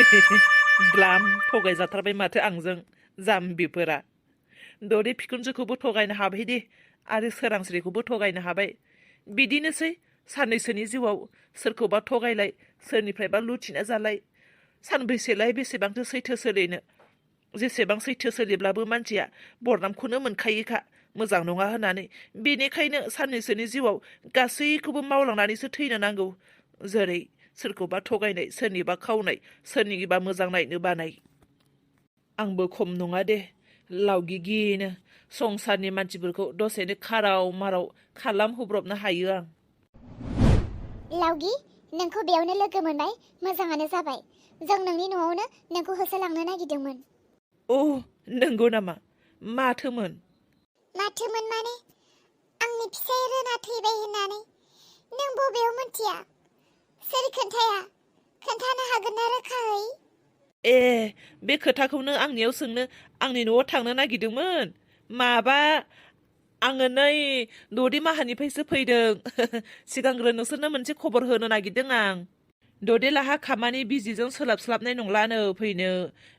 द्लाम थगायजाथारबाय माथो आंजों जाम्बिफोरा। दौरि बिखुनजोखौबो थगायनो हाबाय दे आरो सोरांस्रिखौबो थगायनो हाबाय। बिदिनोसै साननैसोनि जिउआव सोरखौबा थगायलाय सोरनिफ्रायबा लुथिना जालाय। सानबैसेलाय बेसेबांथो सैथो सोलिनो। जेसेबां सैथो सोलिब्लाबो मानसिया बरनामखौनो मोनखायोखा मोजां नङा होननानै। बेनिखायनो साननैसोनि जिउआव गासैखौबो मावलांनानैसो थैनो नांगौ। जेरै सोरखौबा थगायनाय, सोरनिबा खावनाय, सोरनिबा मोजां नायनो बानाय। आंबो खम नङा दे लावगिगिनो संसारनि मानसिफोरखौ दसेनो खाराव माराव खालामहोब्रबनो हायो आं। लावगि, नोंखौ बेयावनो लोगो मोनबाय, मोजाङानो जाबाय। जों नोंनि न'आवनो नोंखौ होसोलांनो नागिरदोंमोन। अ, नंगौ नामा? माथोमोन? माथोमोन माने आंनि फिसाय रोना थैबाय होननानै। नों बबेयाव मोनथिया? सोर खोन्थाया? खोन्थानो हागोन ना रोखायै? ए, बे खोथाखौनो आंनियाव सोंनो आंनि न'आव थांनो नागिरदोंमोन। माबा, आङो नै द'दि माहानिफ्रायसो फैदों। सिगांग्रो नोंसोरनो मोनसे खबर होनो नागिरदों आं। द'देलाहा खामानि बिजिजों सोलाबस्लाबनाय नंलानो फैनो।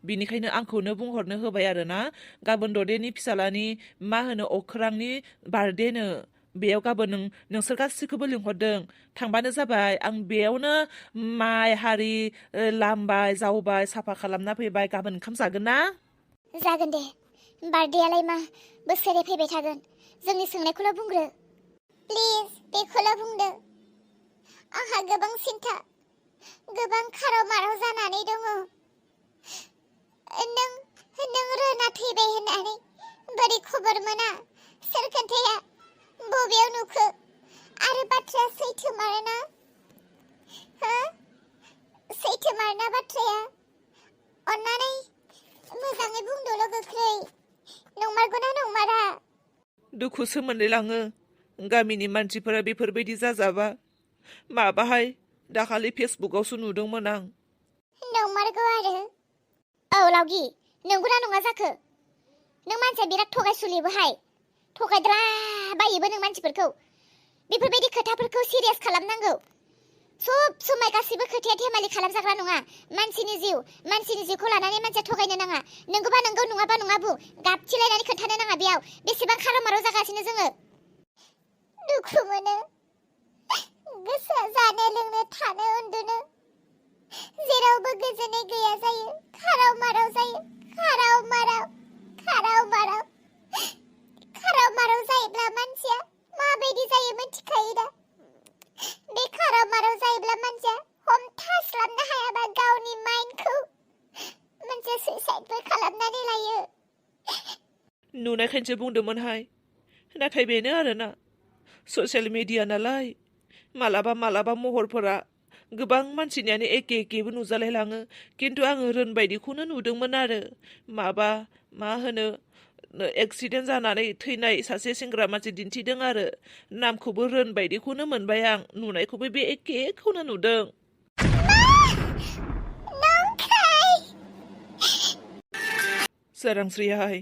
बिनिखायनो आंखौनो बुंहरनो होबाय आरोना। गाबोन द'देनि फिसालानि अख्रांनि बार्थडेनो। बेयाव गाबोन नोंसोर गासैखौबो लिंहरदों। थांबानो जाबाय। आं बेयावनो माइ हारि लामबाय जावबाय साफा खालामना फैबाय। गाबोन ओंखाम जागोन ना? जागोन दे। बार्थडेआलाय मा बोसोरै फैबाय थागोन। जोंनि सोंनायखौल' बुंग्रो। प्लिज, बेखौल' बुंदो। आंहा गोबां सिन्था, गोबां खाराव-माराव जानानै दङ। नों रोना थैबाय होननानै बोरै खबर मोना? सोर खोन्थाया? बबेयाव नुखो? आरो बाथ्राया सैथो मारना? हो? सैथो मारना बाथ्राया? अन्नानै मोजाङै बुंदोल' गोख्रै। नंमारगौना नंमारा? दुखुसो मोनलायलाङो। गामिनि मानसिफोरा बेफोरबायदि जाजाबा। माबाहाय दाखालि फेसबुकआवसो नुदोंमोन आं। नंमारगौ आरो? औ लावगि, नंगौना नङा जाखो? नों मानसिया बिराद थगायसुलिबोहाय। थगायद्रा बायोबो नों मानसिफोरखौ। बेफोरबायदि खोथाफोरखौ सिरियास खालामनांगौ। सब समाय गासिबो खोथाया धेमालि खालामजाग्रा नङा। मानसिनि जिउखौ लानानै मानसिया थगायनो नाङा। नंगौबा नंगौ, नङाबा नङा बुं। गाबथिलायनानै खोन्थानो नाङा बेयाव। बेसेबां खाराव-माराव जागासिनो जोङो। दुखु मोनो। गोसोआ जानो लोंनो थानो उन्दुनो जेरावबो गोजोनै गैया जायो। खाराव-माराव जायो। खाराव-माराव, खाराव-माराव। खाराव-माराव जायोब्ला मानसिया माबायदि जायो मिथिखायो दा? बे खाराव-माराव जायोब्ला मानसिया हमथास्लाबनो हायाबा गावनि माइन्डखौ मोनसे सुइसाइडबो खालामनानै लायो। नुनायखायनोसो बुंदोंमोनहाय। नाथाय बेनो आरोना, ससियेल मिडिया नालाय मालाबा मालाबा महरफोरा गोबां मानसिनियानो एखेबो नुजालाय लाङो। खिन्थु आङो रोनबायदिखौनो नुदोंमोन आरो। मा होनो एक्सिडेन्ट जानानै थैनाय सासे सेंग्रा मानसि दिन्थिदों आरो। नामखौबो रोनबायदिखौनो मोनबाय आं। नुनायखौबो बे एखेखौनो नुदों। सोरांस्रिहाय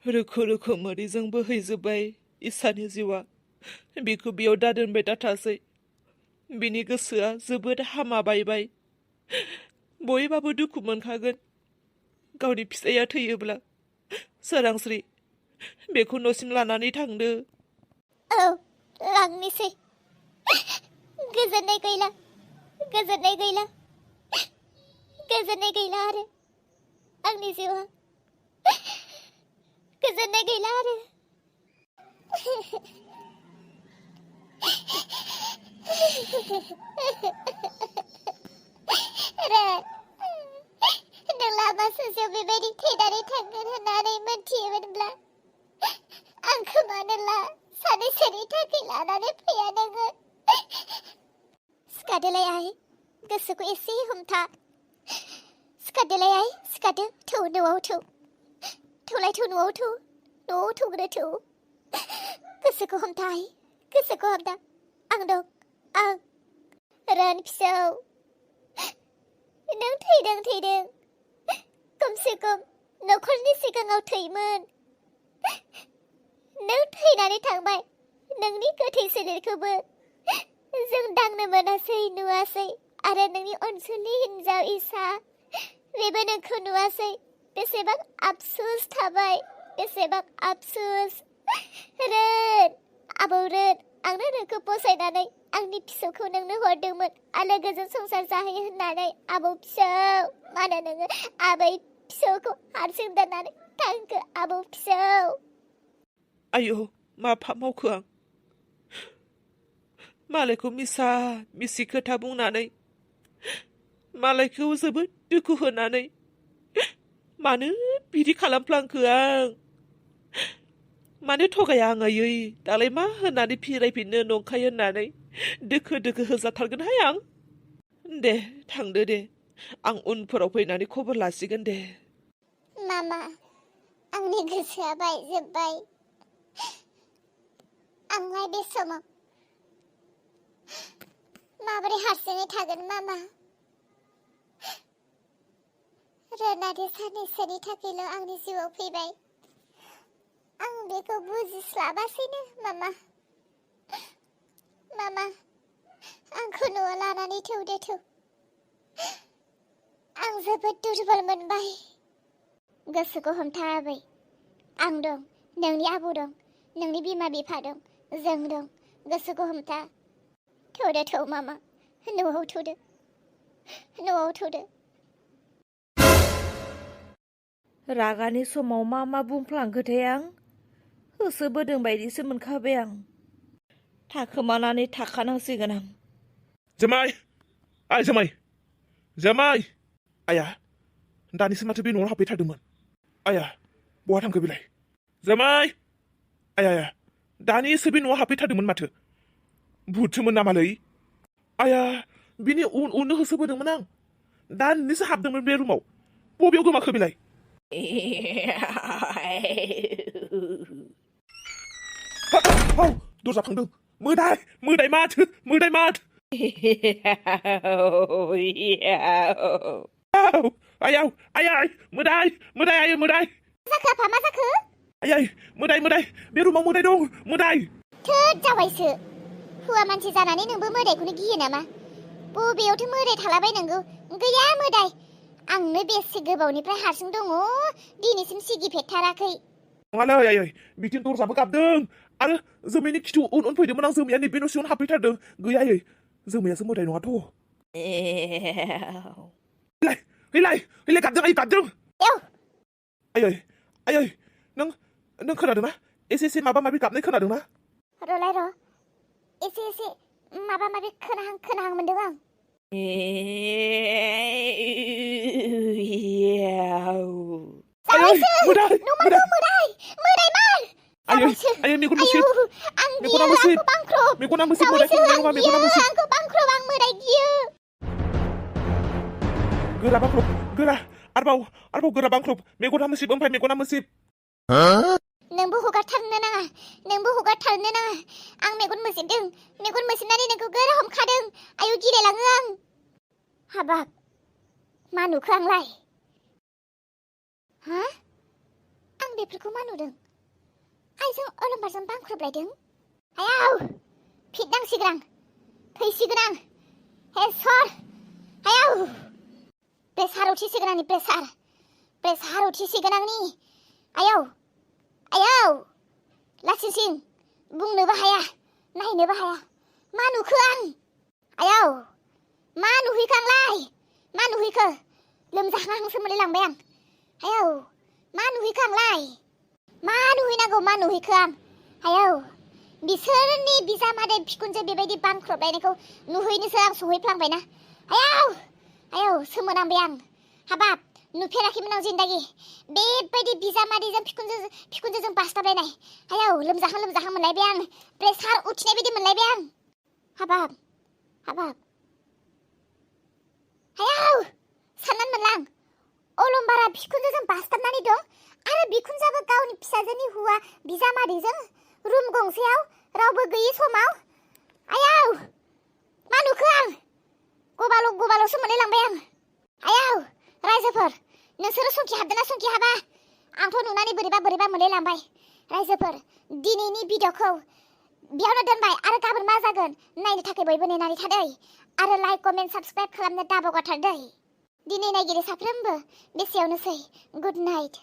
रोखो रोखो मोदैजों बोहैजोब्बाय इसानि जिउआ। बिखौ बेयाव दादोनबाय दाथासै। बिनि गोसोआ जोबोद हामा बायबाय। बयबाबो दुखु मोनखागोन गावनि फिसाया थैयोब्ला। सोरांस्रि, बेखौ न'सिम लानानै थांदो। औ, लांनोसै। गोजोननाय गैला, गोजोननाय गैला, गोजोननाय गैला आरो आंनि जिउआ। गोजोननाय गैला आरो। नों लामा ससेयाव बेबायदि थैनानै थांगोन होननानै मोनथियोमोनब्ला आंखौ मानो सानैसोनि थाखाय लानानै फैया नोङो? सिखारदोलाय आइ, गोसोखौ एसे हमथा। सिखारदोलाय आइ, सिखारदो। थौ, न'आव थौ। थौलाय थौ, न'आव थौ। न'आव थौग्रो थौ। गोसोखौ हमथा आइ, गोसोखौ हमथा। आं दं, आं। रोन फिसौ, नों थैदों। खमसे खम न'खरनि सिगाङाव थैमोन। नों थैनानै थांबाय। नोंनि गोथै सोलेरखौबो जों दांनो मोनासै, नुवासै। आरो नोंनि अनसुलि हिन्जाव इसा बेबो नोंखौ नुवासै बेसेबां आफसुस थाबाय बेसेबां आफसुस रोन आबौ रोन आंनो नोंखौ फसायनानै आंनि फिसौखौ नोंनो हरदोंमोन आलो गोजोन संसार जाहैयो होननानै आबौ फिसौ मानो नोङो आबै फिसौखौ हारसिं दोननानै थांखो आबौ फिसौ आयौ मा पाप मावखो आं मालायखौ मिसा मिसि खोथा बुंनानै मालायखौ जोबोद दुखु होनानै मानो बिदि खालामफ्लांखो आं मानो थगाया आं आयै दालाय मा होननानै फिरायफिननो नंखाय होननानै दोखो दोखो होजाथारगोनहाय आं दे थांदो दे आं उनफोराव फैनानै खबर लासिगोन दे मामा आंनि गोसोआ बायजोब्बाय आंलाय बे समाव माबोरै हारसिङै थागोन मामा रोनादे साननैसोनि थाखायल' आंनि जिउआव फैबाय आं बेखौ बुजिस्लाबासैनो मामा आंखौ न'आव लानानै थौदो थौ आं जोबोद दुरबल मोनबाय गोसोखौ हमथा आबै आं दं नोंनि आबौ दं नोंनि बिमा बिफा दं जों दं गोसोखौ हमथा थौदो थौ मामा न'आव थौदो रागानि समाव मा बुंफ्लांखोथाय आं होसोबोदों बायदिसो मोनखाबाय आं थाखोमानानै थाखानांसिगोन आं जमाय आइ जमाय आया दानिसो माथो बे न'आव हाबफैथारदोंमोन आया बहा थांखो बेलाय जमाय आया दानिसो बे न'आव हाबफैथारदोंमोन माथो भुतसोमोन नामालै आया बिनि उन होसोबोदोंमोन आं दानिसो हाबदोंमोन बे रुमाव बबेयाव गोमाखो बेलाय दरजा फांदों मोदाय माथो आयाव मोदाय जाखो आफा मा जाखो आयै मोदाय बे रुमाव मोदाय दं मोदाय थोद जाबायसो हौवा मानसि जानानै नोंबो मोदायखौनो गियो नामा बबेयावथो मोदाय थालाबायनांगौ गैया मोदाय आंनो बेसे गोबावनिफ्राय हारसिं दङ दिनैसिम सिगिफेरथाराखै नङालै आयै बिथिं दरजाबो गाबदों आरो जोमैनि खिथु उन फैदोंमोन आं जोमैया नैबे न' सिङावनो हाबफैथारदों गैया आयै जोमैयासो मोदाय नङाथ' हैलाय गाबदों आयै नों खोनादोंना एसे माबा माबि गाबनाय खोनादोंना रलाय र एसे माबा माबि खोनाहां मोनदों आं आयै मेगन मुसिब मेगना मुसिब मोदायखौ नुनाय नङा मेगना मुसिब आंखौ बांख्रब आं मोदाय गियो गोरा बांख्रब गोरा आरोबाव गोरा बांख्रब मेगना मुसिब ओमफ्राय मेगना मुसिब नोंबो हगारथारनो नाङा आं मेगन मोसिबनानै नोंखौ गोरा हमखादों आयु गिलायलाङो आं हाबाब मा नुखो आंलाय आं बेफोरखौ मा नुदों आइजों अलंबारजों बांख्रबलायदों आयाव फिदनांसिगोन आं थैसिगोन आं हे सर आयाव प्रेसार उठिसिगोन आंनि प्रेसार उठिसिगोन आंनि आयाव लासिंसिं बुंनोबो हाया नायनोबो हाया मा नुखो आं आयाव मा नुहैखो आंलाय मा नुहैखो लोमजाहांसो मोनलायलांबाय आं आयाव मा नुहैखो आंलाय मा नुहैखो आं आयाव बिसोरनि बिजामादै बिखुनजो बेबायदि बांख्रबलायनायखौ नुहैनोसो आं सहैफ्लांबायना आयाव सोमोनांबाय आं हाबाब नुफेराखैमोन आं जिन्दागि बेबायदि बिजामादैजों बिखुनजोजों बासथाबलायनाय आयाव लोमजाहां मोनलायबाय आं प्रेसार उठिनाय बायदि मोनलायबाय आं हाबाब आयाव साननानै मोनलां अलंबारा बिखुनजोजों बासथाबनानै दं आरो बिखुनजोआबो गावनि फिसाजोनि हौवा बिजामादैजों रुम गंसेयाव रावबो गैयि समाव आयाव मा नुखो आं गबाल'सो मोनलायलांबाय आं आयाव रायजोफोर नोंसोरो संखि हाबदोंना संखि हाबा आंथ' नुनानै बोरैबा मोनलायलांबाय रायजोफोर दिनैनि भिडिअ'खौ बेयावनो दोनबाय आरो गाबोन मा जागोन नाय नायनो थाखाय बयबो नेनानै थादै आरो लाइक कमेन्ट साबस्क्राइब खालामनो दाबावगारथारदै दिनै नायगिरि साफ्रोमबो बेसेयावनोसै गुड नाइट